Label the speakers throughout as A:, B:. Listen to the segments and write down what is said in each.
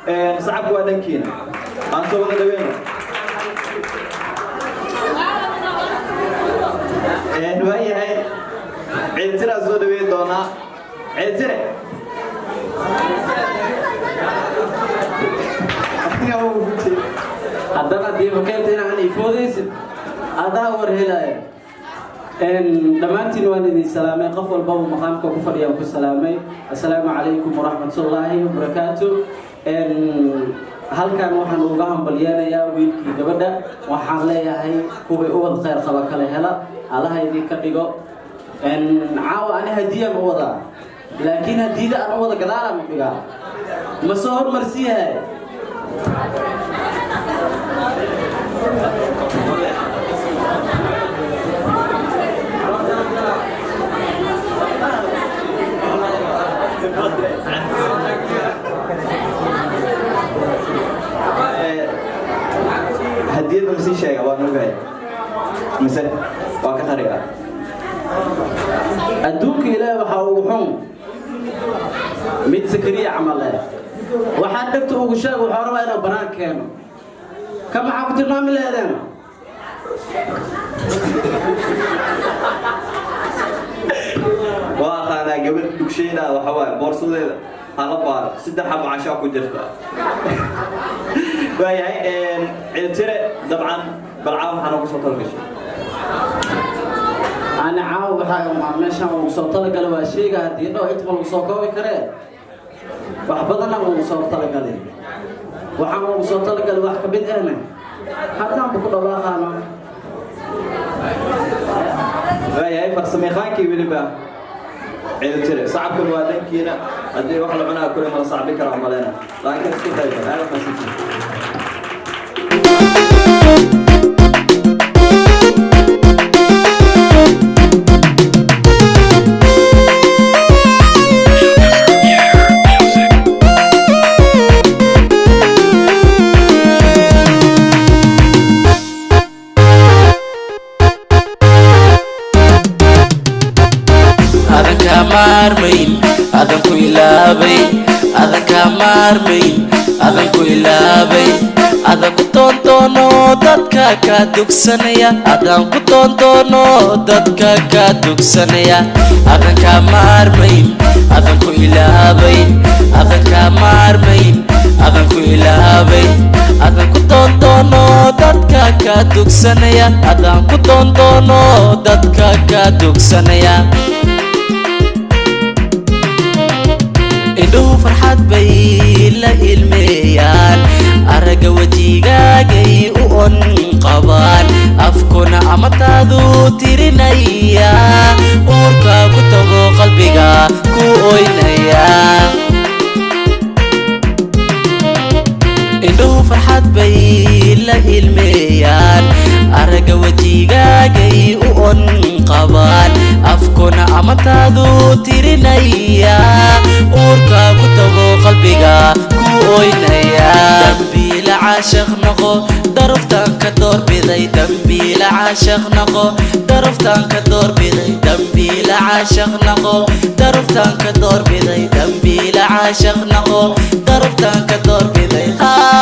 A: Sacabku waa dhankiina, aan soo wada dhaweyno. Waayahay, Ciiltiraa soo dhaweyn doonaa. Ciiltire. Adiga ugu gutay.
B: Haddana diiba keenta inaan ifoodaysid, adaa war helaya. Dhammaantiin waan idin salaamay, qof walbaba maqaamka ku fadhiyaan ku salaamay. Assalaamu calaykum waraxmatullaahi wabarakaatu. Halkan waxaan uga hambalyeenayaa wiilkii gabadha. Waxaan leeyahay kuway ubad khayr qaba kale hela Allaha idinka dhigo. Caawa ani hadiyaan u wadaa, laakiin hadiyada aan u wada gadaalaan u dhigaa, ma soo hormarsiiyahay?
A: Hadiyadda ma sii sheega? Waan ogahay, mise waa ka qariga?
B: Adduunka Ilaahi waxaa ugu xun mid Sakariya camal eh. Waxaa dhegta ugu sheeg, wuxuu rabaa inuu banaan keeno. Ka maxaa ku tilmaami leedeen?
A: Waa aqaanaa gabadh dugshayda. Waxa waaye boorsadeeda hala baaro, 3 xabo cashaa ku jirta. Waayahay, Ciiltire, dabcan balcaa waxaa noogu soo talgashay.
B: Ani caawa waxaa meeshaan ugu soo talagalay waa sheega. Haddii dho inta ma lagu soo koobi karee, wax badanna ugu soo talagalay. Waxaan ugu soo talagalay wax ka mid ahna haddaanba ku dhawaaqaano.
A: Waayahay, farsamayaqaankii weliba Ciiltire, sacabkan waa dhankiina. Haddii wax la cunaa kule mala sacbi karaa malena, laakiin isku dayba. Aad mahadsantihiin.
C: Adan kaa maarmayn, adan ku ilaabay, adan kaa maarmayn, adan ku ilaabay, adan ku toondoono dadka kaa dugsanaya, adan ku toondoono dadka kaa dugsanaya. Adan kaa maarmayn, adan ku ilaabay, adan kaa maarmayn, adan ku ilaabay, adan ku toondoono dadka kaa dugsanaya, adan ku toondoono dadka kaa dugsanaya. Indhuhu farxad bay la ilmeeyaan, aragga wejigaagay u on qabaan, afkuna amataadu tirinaya, uurka ku tago qalbiga ku oynaya. Indhuhu farxad bay la ilmeeyaan, aragga wejigaagay u on qabaan, afkuna amataadu tirinaya, uurka ku tago qalbiga ku oynaya. Dambiila caashaq noqo, daruftaan ka doorbiday. Dambiila caashaq noqo, daruftaan ka doorbiday. Dambiila caashaq noqo, daruftaan ka doorbiday. Dambiila caashaq noqo, daruftaan ka doorbiday. Ah.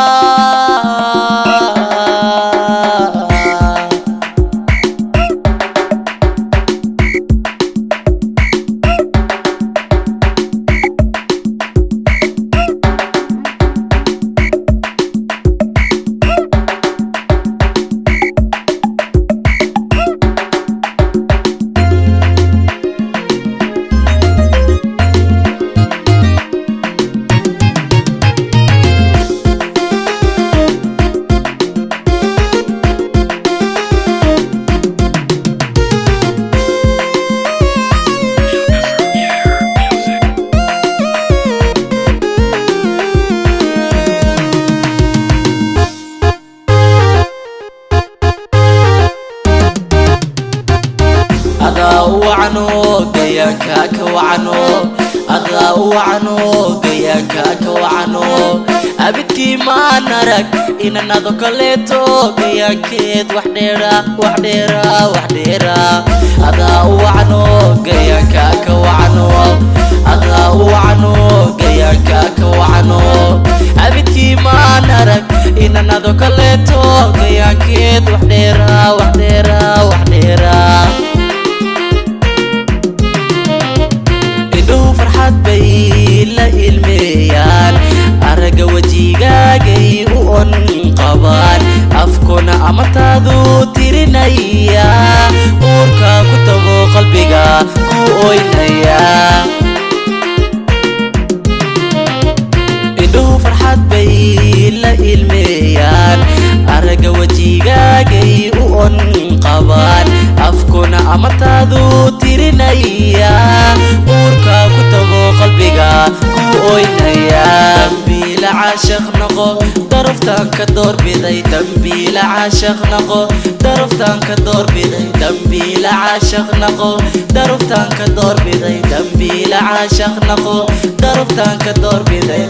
C: Adaa u wacno gayaanka ka wacno, adaa u wacno gayaanka ka wacno. Abidkii maan arag inanado kaleeto gayaankeed wax dheera, wax dheera, wax dheera. Adaa u wacno gayaanka ka wacno, adaa u wacno gayaanka ka wacno. Abidkii Amantaadu tirinaya, uurka ku tago, qalbiga ku oynaya. Indhuhu farxad bay la ilmeeyaan, aragga wejigaagay u on qabaan. Afkuna amantaadu tirinaya, uurka ku tago, qalbiga ku oynaya. Dambiila caashaq noqo, daraftaan ka doorbiday. Dambiila caashaq noqo, daraftaan ka doorbiday. Dambiila caashaq noqo, daraftaan ka doorbiday. Dambiila caashaq noqo, daraftaan ka doorbiday.